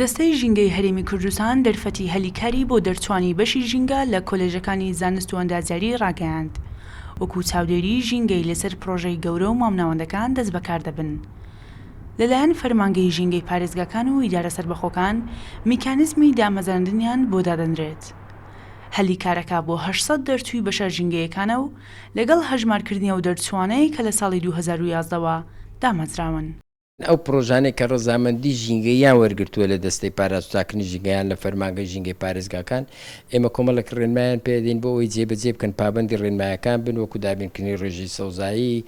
دەستەی ژینگەی هەرێمی کوردستان دەرفەتی هەلی کاری بۆ دەرچووانی بەشی ژینگە لە کۆلێژەکانی زانست و ئەندازیاری ڕاگەیاند، وەکو چاودێریی ژینگەی لەسەر پڕۆژەی گەورە و مامناوەندەکان دەستبەکار دەبن. لەلایەن فەرمانگەی ژینگەی پارێزگاکان و ئیدارە سەربەخۆکان میکانیزمی دامەزراندنیان بۆ دادەنرێت. هەلی کارەکە بۆ 800 دەرچووی بەشە ژینگەیەکانە و لەگەڵ هەژمارکردنی ئەو دەرچووانەی کە لە ساڵی 2011 وە دامەزراون. ئەو پڕۆژانەی کە ڕەزامەندی ژینگەییان وەرگرتووە لە دەستەی پاراست و چاککردنی ژینگە یان لە فەرمانگەی ژینگەی پارێزگاکان، ئێمە کۆمەڵێک ڕێنمایان پێدەین بۆ ئەوەی جێبەجێ بکەن، پابەندی ڕێنمایەکان بن، وەکو دابینکردنی ڕێژەی سەوزایی،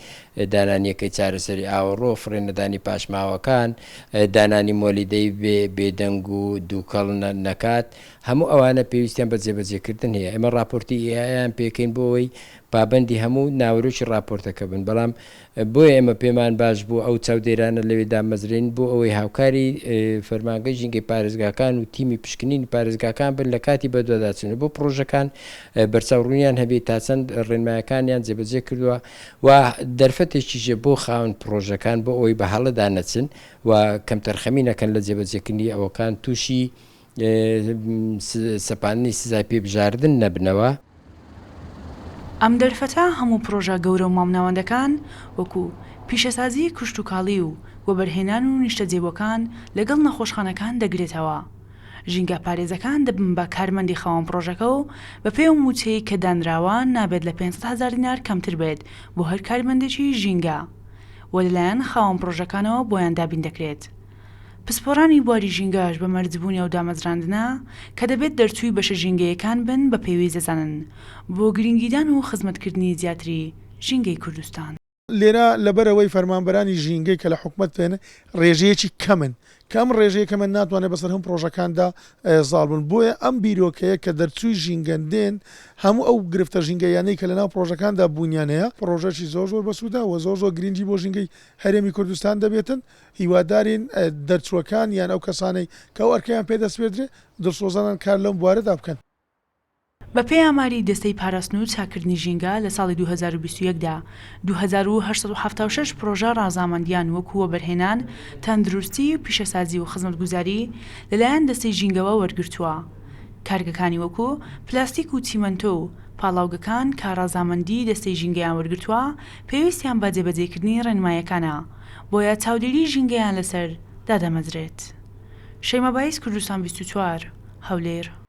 دانانی یەکەی چارەسەری ئاوەڕۆ، فڕێ نەدانی پاشماوەکان، دانانی مۆلیدەی بێ بێدەنگ و دووکەڵ نەکات، هەموو ئەوانە پێویستیان بە جێبەجێکردن هەیە، ئێمە ڕاپۆرتی EIA یان پێکەین بۆ ئەوەی پابەندی هەموو ناوەرۆکی ڕاپۆرتەکە بن، بەڵام بۆیە ئێمە پێمان باش بوو ئەو چاودێرانە لەوێ دامەزرێنین بۆ ئەوەی هاوکاری فەرمانگەی ژینگەی پارێزگاکان و تیمی پشکنینی پارێزگاکان بن لە کاتی بەدواداچوون بۆ پڕۆژەکان بەرچاوڕوونیان هەبێت تا چەند ڕێنمایەکانیان جێبەجێ کردووە و دەرفەتێکیشە بۆ خاوەن پڕۆژەکان بۆ ئەوەی بە هەڵەدا نەچن و کەمتەرخەمی نەکەن لە جێبەجێکردنی ئەوەکان تووشی سەپاندنی سزای پێبژاردن نەبنەوە. ئەم دەرفەتە هەموو پڕۆژە گەورە و مامناوەندەکان وەکو، پیشەسازی کشتوکاڵی و وەبەرهێنان و نیشتەجێبووەکان لەگەڵ نەخۆشخانەکان دەگرێتەوە. ژینگە پارێزەکان دەبن بە کارمەندی خاوەن پڕۆژەکە و بەپێی ئەو مووچەی کە دانراوە نابێت لە 500 هەزار دینار کەمتر بێت بۆ هەر کارمەندێکی ژینگە و لەلایەن خاوەن پڕۆژەکانەوە بۆیان دابین دەکرێت. پسپۆڕانی بواری ژینگەش بە مەرجبوونی ئەو دامەزراندنە کە دەبێت دەرچووی بەشە ژینگەیەکان بن بە پێویست دەزانن بۆ گرنگیدان و خزمەتکردنی زیاتری ژینگەی کوردستان. لێرە لەبەرئەوەی فەرمانبەرانی ژینگەی کە لە حکومەت پێن ڕێژەیەکی کەمن کە ئەم ڕێژەیە کەمە ناتوانێت بەسەر هەموو پڕۆژەکاندا زاڵ بن بۆیە ئەم بیرۆکەیە کە دەرچووی ژینگەن دێن هەموو ئەو گرفتە ژینگەییانەی کە لەناو پڕۆژەکاندا بوونیان هەیە پڕۆژەکی زۆر زۆر بەسوودە و زۆر زۆر گرنگی بۆ ژینگەی هەرێمی کوردستان دەبێتن هیوادارین دەرچووەکان یان ئەو کەسانەی کە ئەو ئەرکەیان پێ دەسپێردرێ دڵسۆزانان کار لەم بوارەدا بکەن. بەپێی ئاماری دەستەی پاراستن و چاککردنی ژینگە لە ساڵی 2021 دا 2876 پڕۆژە ڕازامەندیان وەکو وەبەرهێنان، تەندروستی، پیشەسازی و خزمەتگوزاری لەلایەن دەستەی ژینگەوە وەرگرتووە. کارگەکانی وەکو پلاستیک و چیمەنتۆ و پاڵاوگەکان کە ڕەزامەندیی دەستەی ژینگەیان وەرگرتووە پێویستیان بە جێبەجێکردنی ڕێنمایەکانە بۆیە چاودێریی ژینگەیان لەسەر دادەمەزرێت. شەیما بایز کوردستان 24، هەولێر.